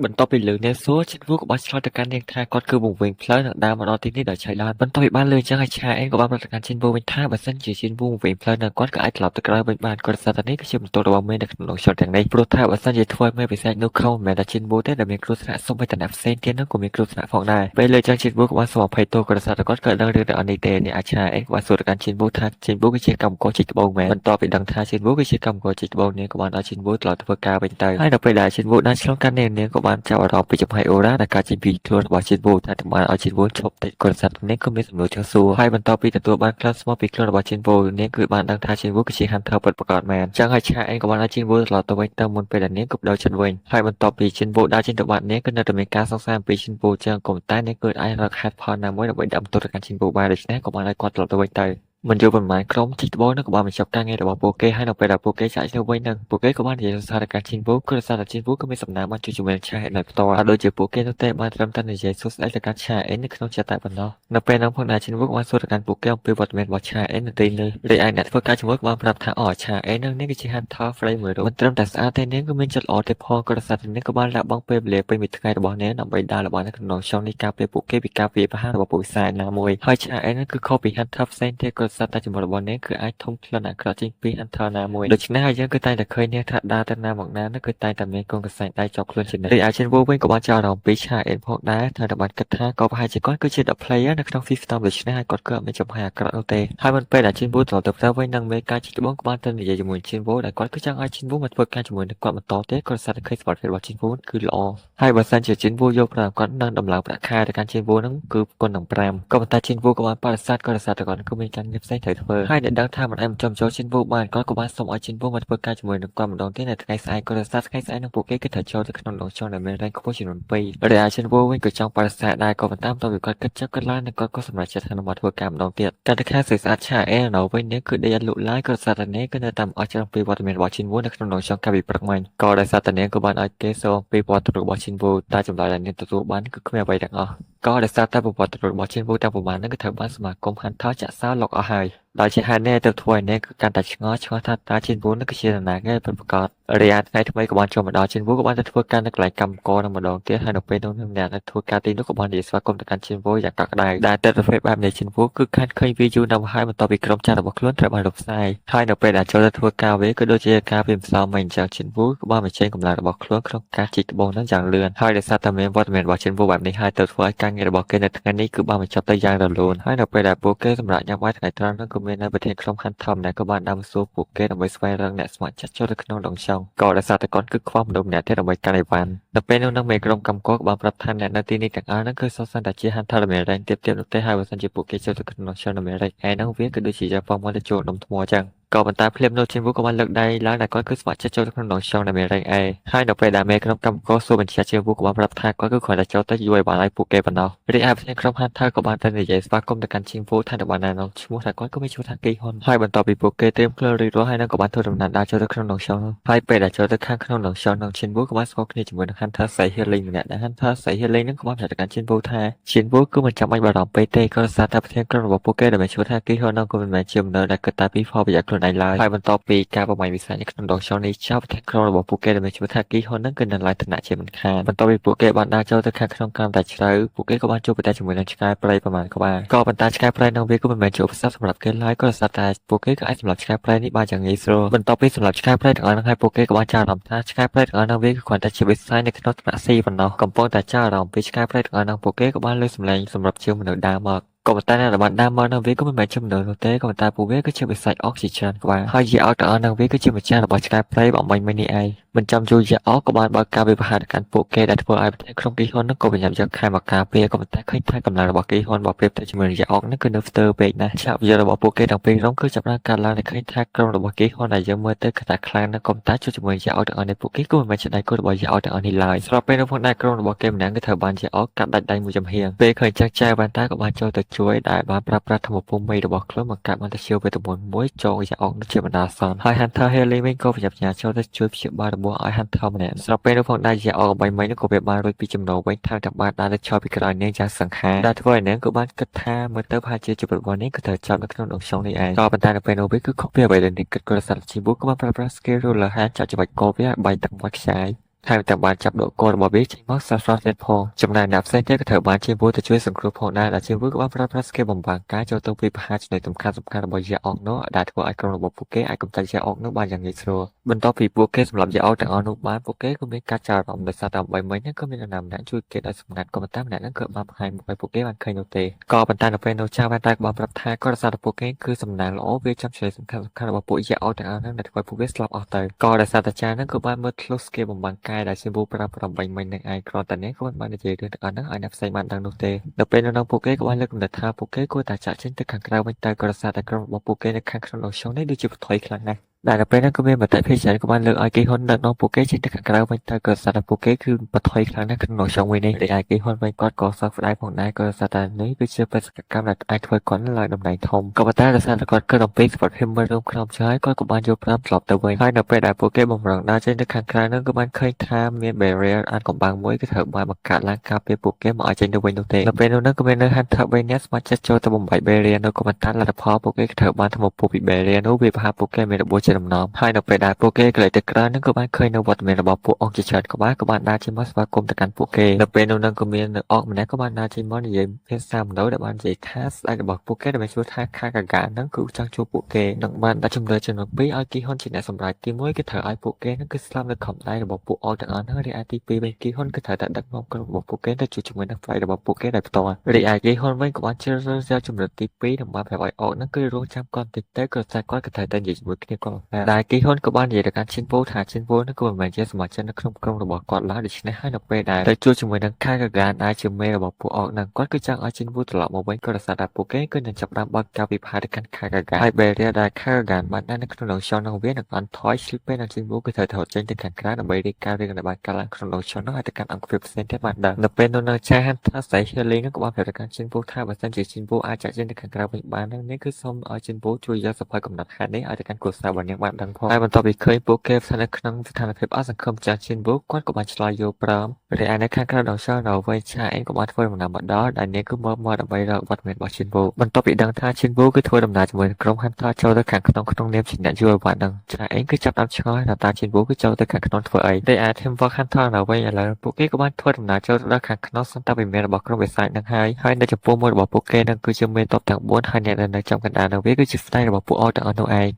បន្ទាប់ពីលើកនេះសួរ ជីនវូក៏បានឆ្លើយទៅកាន់នាងថាគាត់គឺវង្វេងផ្លូវនិងដើរមកដល់ទីនេះដោយចៃដន្យបន្ទាប់ពីបានលឺអញ្ចឹងហើយឆាអេនក៏បានប្រាប់ទៅកាន់ជីនវូវិញថាបើសិនជាជីនវូវង្វេងផ្លូវនឹងគាត់ក៏អាចត្រឡប់ទៅក្រោយវិញបានគាត់សារតែនេះគឺជាបន្ទោរបស់មេនៅក្នុងដងចុតទាំងនេះព្រោះថាបើសិនជាធ្វើឲ្យមេពិសេសនោះខំមិនមែនតែជីនវូទេដែលមានគ្រោះថ្នាក់សូម្បីតែអ្នកផ្សេងទៀតនោះក៏មានគ្រោះថ្នាក់ផងដែរពេលលើចឹងជីនវូក៏បានសូមអភ័យទោសគាត់សារតែគាត់ក៏ដឹងរឿងទាំងអស់នេះទេនេះអាចឆាអេនក៏បានសួរទៅកាន់ជីនវូថាជីនវូគឺជាកម្មករជីកត្បូងមែនបន្ទាប់ពីដឹងថាជីនវូគឺជាកម្មករជីកត្បូងនាងក៏បានឲ្យជីនវូត្រឡប់ធ្វើការវិញទៅហើយដល់ពេលដែលជីនវូបានឆ្លងកាត់នាងនាងក៏បានចាប់អារម្មណ៍ពីចំហៃអូរ៉ាដែលកើតចេញពីខ្លួនរបស់ជីនវូថាតែបានឲ្យជីនវូឈប់តិចគាត់សត្វនាងក៏មានសំណួរចង់សួរហើយបន្ទាប់ពីទទួលបានក្លិនស្មោះពីខ្លួនរបស់ជីនវូនាងគឺបានដឹងថាជីនវូគឺជា Hunter ពិតប្រាកដមែនចឹងហើយឆាអេនក៏បានឲ្យជីនវូត្រឡប់ទៅវិញទៅមុនពេលដែលនាងក៏បដូរចិត្តវិញហើយបន្ទាប់ពីជីនវូដើរចេញទៅបាត់នាងក៏នៅតែមានការសង្ស័យអំពីជីនវូចឹងក៏ប៉ុន្តែនាងគឺអាចរកហេតុផលណាមួយដើម្បីដាក់បន្ទោសទៅកាន់ជីនវូបានដូច្នេះក៏បានឲ្យគាត់ត្រឡប់ទៅវិញទៅមិនយូរប៉ុន្មានក្រុមជីកត្បូងនោះក៏បានបញ្ចប់ការងាររបស់ពួកគេហើយនៅពេលដែលពួកគេចាកចេញវិញនឹងពួកគេក៏បាននិយាយសរសើរទៅកាន់ជីនវូគឺដោយសារតែជីនវូក៏មានសំណាងបានជួយជាមួយនឹងឆាអេនដោយផ្ទាល់ហើយដូចជាពួកគេនោះទេបានត្រឹមតែនិយាយសួស្តីទៅកាន់ឆាអេននៅក្នុងចិត្តតែប៉ុណ្ណោះនៅពេលនោះផងដែរជីនវូក៏បានសួរទៅកាន់ពួកគេអំពីវត្តមានរបស់ឆាអេននៅទីនេះរីឯអ្នកធ្វើការជាមួយក៏បានប្រាប់ថាអូឆាអេននឹងនេះគឺជា Hunter Frey មួយរូបមិនត្រឹមតែស្អាតទេនាងក៏មានចិត្តល្អទៀតផងក៏ដោយសារតែនាងក៏បានលះបង់ពេលវេលាពេញមួយថ្ងៃរបស់នាងដើម្បីដើរល្បាតនៅក្នុងช่องនេះការពារពួកគេពីការវាយប្រហាររបស់ពួកវិសាណាមួយហើយឆាអេននឹងគឺខុសពី Hunter ផ្សេងទៀតក៏ដោយសារតែជំនឿរបស់នាងគឺអាចធំក្លិនអាក្រក់ជាងពី Hunter ណាមួយដូច្នេះហើយយើងគឺតែងតែឃើញនាងថាដើរទៅណាមកណានោះគឺតែងតែមានកូនកសែងដៃជាប់ខ្លួនជានិច្ចរីឯជីនវូវិញក៏បានចាប់អារម្មណ៍ពីឆាអេនផងដែរថាតែបានគិតថាក៏ប្រហែលជាគាត់គឺជា The Player នៅក្នុង Fifth Storm ដូច្នេះហើយគាត់គឺអត់មានចំហអាក្រក់នោះទេហើយមិនពេលដែលជីនវូត្រឡប់ទៅផ្ទះវិញនឹងមេការជីកត្បូងក៏បានទៅនិយាយជាមួយជីនវូដែលគាត់គឺចង់ឲ្យជីនវូមកធ្វើការជាមួយនឹងគាត់បន្តទៀតគាត់សារតែឃើញសមត្ថភាពរបស់ជីនវូគឺល្អហើយបើសិនជាជីនវូយកប្រាក់គាត់នឹងដំឡើងប្រាក់ខែទៅកាន់ជីនវូនឹងគឺគុណនឹង5ក៏ប៉ុន្តែជីនវូក៏បានបដិសេធគាត់សារតែគាត់គឺមានការងារផ្សេងត្រូវធ្វើហើយដែលដឹងថាមិនអាចបញ្ចុះបញ្ចូលជីនវូបានគាត់ក៏បានសុំឲ្យជីនវូមកធ្វើការជាមួយនឹងគាត់ម្ដងទៀតនៅថ្ងៃស្អែកគាត់សារថ្ងៃស្អែកនឹងពួកគេគឺត្រូវចូលទៅក្នុងដងចុងដែលមានរែងខ្ពស់ចំនួន2រីឯជីនវូវិញក៏ចង់បដិសេធដែរក៏ប៉ុន្តែបន្ទាប់ពីគាត់គិតចុះគិតឡើងនិងគាត់ក៏សម្រេចចិត្តថានឹងមកធ្វើការម្ដងទៀតតែទៅខាងស្រីស្អាតឆាអេនៅវិញនេះគឺដេកអត់លក់ឡើយក៏សារតែនេះគឺនៅតាមអស់ចិត្តអំពីវត្តមានរបស់ជីនវូនៅក្នុងដងចុងកាលពីព្រឹកមិញក៏ដោយសារតែនាងក៏បានឲ្យគេសួរអំពីវត្តមានរបស់ជីនវូតែចម្លើយដែលនាងទទួលបានគឺគ្មានអ្វីទាំងអស់ក៏ដោយសារតែប្រវត្តិរបស់ជីនវូទាំងប្រមាណហ្នឹងគឺត្រូវបានសមាគម Hunter ចាក់សោលុកអស់ហើយដោយជាហេតុនេះទៅធ្វើឲ្យនាងគឺកាន់តែឆ្ងល់ឆ្ងល់ថាតើជីនវូនឹងគឺជានរណាគេពិតប្រាកដរីឯថ្ងៃថ្មីក៏បានចូលមកដល់ជីនវូក៏បានទៅធ្វើការនៅកន្លែងកម្មករនឹងម្ដងទៀតហើយនៅពេលនោះម្នាក់នៅធ្វើការទីនោះក៏បាននិយាយស្វាគមន៍ទៅកាន់ជីនវូយ៉ាងកក់ក្ដៅដែលទិដ្ឋភាពបែបនេះជីនវូគឺខានឃើញវាយូរណាស់មកហើយបន្ទាប់ពីក្រុមចាស់របស់ខ្លួនត្រូវបានលុបផ្សាយហើយនៅពេលដែលចូលទៅធ្វើការវាក៏ដូចជាការពីម្សិលមិញអញ្ចឹងជីនវូក៏បានបញ្ចេញកម្លាំងរបស់ខ្លួនក្នុងការជីកត្បូងនឹងយ៉ាងលឿនហើយដោយសារតែមានវត្តមានរបស់ជីនវូបែបនេះហើយទៅធ្វើឲ្យការងាររបស់គេនៅថ្ងៃនេះគឺបានបញ្ចប់ទៅយ៉ាងរលូនហើយនៅពេលដែលពួកគេសម្រាកញ៉ាំបាយថ្ងៃត្រង់នោះក៏មាននៅប្រធានក្រុម Hunter ម្នាក់ក៏បានដើរមកសួរពួកគេដើម្បីស្វែងរកអ្នកស្ម័គ្រចិត្តចូលទៅក្នុងដងចុងក៏ដោយសារតែគាត់គឺខ្វះមនុស្សម្នាក់ទៀតដើម្បីកាន់អីវ៉ាន់នៅពេលនោះនឹងមេក្រុមកម្មករក៏បានប្រាប់ថាអ្នកនៅទីនេះទាំងអស់ហ្នឹងគឺសុទ្ធសឹងតែជា Hunter ដែលមានរែងទៀបៗនោះទេហើយបើសិនជាពួកគេចូលទៅក្នុងចុងដែលមានរែងឯហ្នឹងវាគឺដូចជាយកមកទៅចូលដុំថ្មអញ្ចឹងក៏ប៉ុន្តែភ្លាមនោះជីនវូក៏បានលើកដៃឡើងដែលគាត់គឺស្ម័គ្រចិត្តចូលទៅក្នុងដងចុងដែលមានរែងឯហើយនៅពេលដែលមេក្រុមកម្មករសួរបញ្ជាក់ជីនវូក៏បានប្រាប់ថាគាត់គឺគ្រាន់តែចូលទៅជួយឲ្យបានឲ្យពួកគេប៉ុណ្ណោះរីឯប្រធានក្រុម Hunter ក៏បានទៅនិយាយស្វាគមន៍ទៅកាន់ជីនវូថាទៅបានណែនាំឈ្មោះថាគាត់ក៏មានឈ្មោះថាគីហ៊ុនហើយបន្ទាប់ពីពួកគេត្រៀមខ្លួនរួចរាល់ហើយនឹងក៏បានធ្វើដំណើរដើរចូលទៅក្នុងដងចុងហើយពេលដែលចូលទៅខាងក្នុងដងចុងនឹងជីនវូក៏បានស្គាល់គ្នាជាមួយនឹង Hunter សៃ Healing ម្នាក់ដែល Hunter សៃ Healing នឹងក៏បានប្រាប់ទៅកាន់ជីនវូថាជីនវូគឺមិនចាំបាច់បារម្ភពេកទេក៏ដោយសារតែប្រធានក្រុមរបស់ពួកគេដែលមានឈ្មោះថាគីហ៊ុននឹងក៏មិនមែនជាមនុស្សដែលគិតតែពីផលប្រយោជន៍ខ្លួនឯងឡើយហើយបន្ទាប់ពីការបំបាញ់វិស័យនៅក្នុងដងចុងនេះចោលប្រធានក្រុមរបស់ពួកគេដែលមានឈ្មោះថាគីហ៊ុននឹងគឺនឹងឡើងឋានៈជាមិនខានបន្ទាប់ពីពួកគេបានដើរចូលទៅខាងក្នុងកាន់តែជ្រៅពួកគេក៏បានជួបប្រទះជាមួយនឹងឆ្កែព្រៃប្រមាណក្បាលក៏ប៉ុន្តែឆ្កែព្រៃនឹងវាក៏មិនមែនជាឧបសគ្គសម្រាប់គេឡើយក៏ដោយសារតែពួកគេក៏អាចសម្លាប់ឆ្កែព្រៃនេះបានយ៉ាងងាយស្រួលបន្ទាប់ពីសម្លាប់ឆ្កែព្រៃទាំងអស់ហ្នឹងហើយពួកគេក៏បានចាប់អារម្មណ៍ថាឆ្កែព្រៃទាំងអស់ហ្នឹងវាគឺគ្រាន់តែជាវិស័យនៅក្នុងថ្នាក់ C ប៉ុណ្ណោះកំពុងតែចាប់អារម្មណ៍ពីឆ្កែព្រៃទាំងអស់ហ្នឹងពួកគេក៏បានលើកសម្លេងសម្រាប់ជាមនុស្សដើមមកក៏ប៉ុន្តែអ្នកដែលបានដើមមកនឹងវាក៏មិនមែនជាមនុស្សនោះទេក៏ប៉ុន្តែពួកវាគឺជាបិសាចអុកជាច្រើនក្បាលហើយជាអុកទាំងអស់នឹងវាគឺជាម្ចាស់របស់ឆ្កែព្រៃបំបាញ់មិញនេះឯងមិនចាំយូរជាអុកក៏បានបើកការវិវហារទៅកាន់ពួកគេដែលធ្វើឲ្យប្រធានក្រុមគីហ៊ុននឹងក៏ប្រញាប់យកខែមកការពារក៏ប៉ុន្តែឃើញថាកម្លាំងរបស់គីហ៊ុនបើប្រៀបទៅជាមួយនឹងយ៉ាអុកនឹងគឺនៅស្ទើរពេកណាស់ឆាកវិយរបស់ពួកគេទាំងពីរក្រុមគឺចាប់ផ្ដើមកើតឡើងដែលឃើញថាក្រុមរបស់គីហ៊ុនដែលយើងមើលទៅគឺថាខ្លាំងណាស់ក៏ប៉ុន្តែជួបជាមួយយ៉ាអុកទាំងអស់នេះពួកគេក៏មិនមែនជាដៃគូរបស់យ៉ាអុកទាំងអស់នេះឡើយស្របពេលនោះផងដែរក្រុមរបស់គេម្នាក់គឺត្រូវបានយ៉ាអុកកាត់ដាច់ដៃមួយចំហៀងពេលឃើញចឹងចែវ៉ាន់តាក៏បានចូលទៅជួយដែលបានប្រើប្រាស់ធម៌ភូមិរបស់ខ្លួនបង្កើតបានទៅជាវេទមន្តមួយចងយ៉ាអុកនោះជាបណ្ដោះអាសន្នហើយ Hunter Haley វិញក៏ប្រញាប់ញ៉ាចូលទៅជួយព្យាបាលរបួសឲ្យ Hunter ម្នាក់ស្របពេលនោះផងដែរយ៉ាអុកអ្វីមិញនោះក៏វាបានរួចពីចំណូលវិញថែមទាំងបានដើរទៅឈរពីក្រោយនាងយ៉ាងសង្ហាដែលធ្វើឲ្យនាងក៏បានគិតថាមើលទៅប្រហែលជាជីវិតរបស់នាងក៏ត្រូវចប់នៅក្នុងដងខ្យងនេះឯងក៏ប៉ុន្តែនៅពេលនោះវាគឺខុសពីអ្វីដែលនាងគិតក៏សារជីវក៏បានប្រើប្រាស់ skill roller hand ចាប់ច្បាច់កវាឲ្យបែកទឹកមាត់ខ្ចាយ។ ថែមទាំងបានចាប់ដកករបស់វាចេញមកស្រស់ៗទៀតផងចំណែកអ្នកផ្សេងទៀតក៏ត្រូវបានជីនវូទៅជួយសង្គ្រោះផងដែរដែលជីនវូក៏បានប្រើប្រាស់ skill បំបាំងការចូលទៅពីប្រហារចំណុចសំខាន់សំខាន់របស់យ៉ាអុកនោះដែលធ្វើឲ្យក្រុមរបស់ពួកគេអាចកម្ចាត់យ៉ាអុកនោះបានយ៉ាងងាយស្រួលបន្ទាប់ពីពួកគេសម្លាប់យ៉ាអុកទាំងអស់នោះបានពួកគេក៏មានការចាប់អារម្មណ៍ដោយសារតែបីមិញហ្នឹងក៏មាននរណាម្នាក់ជួយគេដោយសម្ងាត់ក៏ប៉ុន្តែម្នាក់ហ្នឹងគឺបានបង្ហាញមុខឲ្យពួកគេបានឃើញនោះទេក៏ប៉ុន្តែនៅពេលនោះចាវ៉ែនតែក៏បានប្រាប់ថាក៏ដោយសារតែពួកគេគឺសំណាងល្អវាចាំចំណុចសំខាន់សំខាន់របស់ពួកយ៉ាអុកទាំងអស់ហ្នឹងដែលធ្វើឲ្យពួកគេស្លាប់អស់ទៅក៏ដោយសារតែចាហ្នឹងក៏បានមើលធ្លុះ skill បំបាំងកាយដែលជាវូប្រាប់ប្រាំបីមិញនឹងឯងគ្រាន់តែនេះក៏មិនបាននិយាយរឿងទាំងអស់ហ្នឹងឲ្យអ្នកផ្សេងបានដឹងនោះទេនៅពេលនោះពួកគេក៏បានលើកកំណត់ថាពួកគេគួរតែចាក់ចេញទៅខាងក្រៅវិញទៅក៏ដោយសារតែក្រុមរបស់ពួកគេនៅខាងក្នុងក្នុងនេះដូចជាបន្ថយខ្លាំងណាស់ដែលនៅពេលហ្នឹងក៏មានមតិភាគច្រើនក៏បានលើកឲ្យគេហ៊ុនដឹកនាំពួកគេចេញទៅខាងក្រៅវិញទៅក៏សារតែពួកគេគឺបន្ថយខ្លាំងណាស់ក្នុងក្នុងមួយនេះរីឯគេហ៊ុនវិញគាត់ក៏សោកស្ដាយផងដែរក៏សារតែនេះគឺជាបេសកកម្មដែលអាចធ្វើគាត់ឡើងតំណែងធំក៏ប៉ុន្តែដោយសារតែគាត់គិតអំពីសុវត្ថិភាពមើលរួមក្រុមហើយគាត់ក៏បានយកប្រាំត្រឡប់ទៅវិញហើយនៅពេលដែលពួកគេបំរុងដើរចេញទៅខាងក្រៅហ្នឹងក៏បានឃើញថាមាន barrier អានកំបាំងមួយគឺត្រូវបានបង្កើតឡើងការពារពួកគេមកឲ្យចេញទៅវិញនោះទេនៅពេលនោះហ្នឹងក៏មាននៅ Hunter 3នាក់ស្ម័គ្រចិត្តចូលទៅបំបែក barrier នោះក៏ប៉ុន្តែលទ្ធផលពួកគេត្រូវបានថ្មពុះពី barrier នោះវាប្រហារពួកគេមានរបួសជាដំណំហើយនៅពេលដែលពួកគេក្លែកទៅក្រៅហ្នឹងក៏បានឃើញនៅវត្តមានរបស់ពួកអង្គជាច្រើនក្បាលក៏បានដើរចេញមកស្វាគមន៍ទៅកាន់ពួកគេនៅពេលនោះហ្នឹងក៏មាននៅអកម្នាក់ក៏បានដើរចេញមកនិយាយភាសាមនុស្សដែលបាននិយាយថាស្ដេចរបស់ពួកគេដែលមានឈ្មោះថាខាកាហ្គាហ្នឹងគឺចង់ជួបពួកគេនិងបានដាក់ជំនឿចំនួន2ឲ្យគីហ៊ុនជាអ្នកសម្រេចទី1គឺត្រូវឲ្យពួកគេហ្នឹងគឺស្លាប់នៅខំដៃរបស់ពួកអកទាំងអស់ហ្នឹងរីឯទី2វិញគីហ៊ុនគឺត្រូវតែដឹកនាំក្រុមរបស់ពួកគេទៅជួបជាមួយនឹងផ្នែករបស់ពួកគេដោយផ្ទាល់រីឯគីហ៊ុនវិញក៏បានជ្រើសរើសយកជំនឿទី2និងបានប្រាប់ឲ្យអកហ្នឹងគឺរងចាំគាត់តិចទៅក៏តែគាត់ក៏ត្រូវតែនិយាយជាមួយគ្នាគាត់ដែរគីហ៊ុនក៏បាននិយាយទៅកាន់ឈិនពូថាឈិនពូហ្នឹងក៏មិនមែនជាសមាជិកនៅក្នុងក្រុមរបស់គាត់ឡើយដូច្នេះហើយនៅពេលដែលទៅជួបជាមួយនឹងខាកាហ្គានដែលជាមេរបស់ពួកអកហ្នឹងគាត់គឺចង់ឲ្យឈិនពូត្រឡប់មកវិញក៏ដោយសារតែពួកគេគឺនឹងចាប់ផ្ដើមបើកការវិភាគទៅកាន់ខាកាហ្គានហើយ barrier ដែលខាកាហ្គានបានដាក់នៅក្នុងដងខ្យល់នោះវានឹងអន់ថយឆ្លៀតពេលនឹងឈិនពូគឺត្រូវថតចេញទៅខាងក្រៅដើម្បីរាយការណ៍រឿងដែលបានកើតឡើងក្នុងដងខ្យល់នោះឲ្យទៅកាន់អង្គភាពផ្សេងទៀតបានដឹងនៅពេលនោះនៅឆាហាន់ថាស្រីហៀលីនឹងក៏បានប្រាប់ទៅកាន់ឈិនពូថាបើសិនជាឈិនពូអាចចាក់ចេញទៅខាងក្រៅវិញបាននឹងនេះគឺសូមឲ្យឈិនពូជួយយកសភៅកំណត់ហេតុនេះឲ្យទៅកាន់គ្រួសាររបស់នាងបានដឹងផងហើយបន្ទាប់ពីឃើញពួកគេស្ថិតនៅក្នុងស្ថានភាពអស់សង្ឃឹមចាស់ឈិនពូគាត់ក៏បានឆ្លើយយកព្រមរីឯនៅខាងក្រៅដងខ្យល់នៅវិញឆាអេងក៏បានធ្វើដំណើរមកដល់ដែលនាងគឺមកមកដើម្បីរកវត្តមានរបស់ឈិនពូបន្ទាប់ពីដឹងថាឈិនពូគឺធ្វើដំណើរជាមួយនឹងក្រុម Hunter ចូលទៅខាងក្នុងក្នុងនាមជាអ្នកជួយវត្តនឹងឆាអេងគឺចាប់តាមឆ្ងល់ថាតើឈិនពូគឺចូលទៅខាងក្នុងធ្វើអីរីឯ Team Work Hunter នៅវិញឥឡូវពួកគេក៏បានធ្វើដំណើរចូលទៅដល់ខាងក្នុងសន្តាវិមានរបស់ក្រុមវិស័យនឹងហើយហើយនៅចំពោះមុខរបស់ពួកគេនឹងគឺជាមេតបទាំង4ហើយអ្នកដែលនៅចំកណ្ដាលនឹងវាគឺជាស្ដេចរបស់ពួកអទាំងអស់នោះឯង។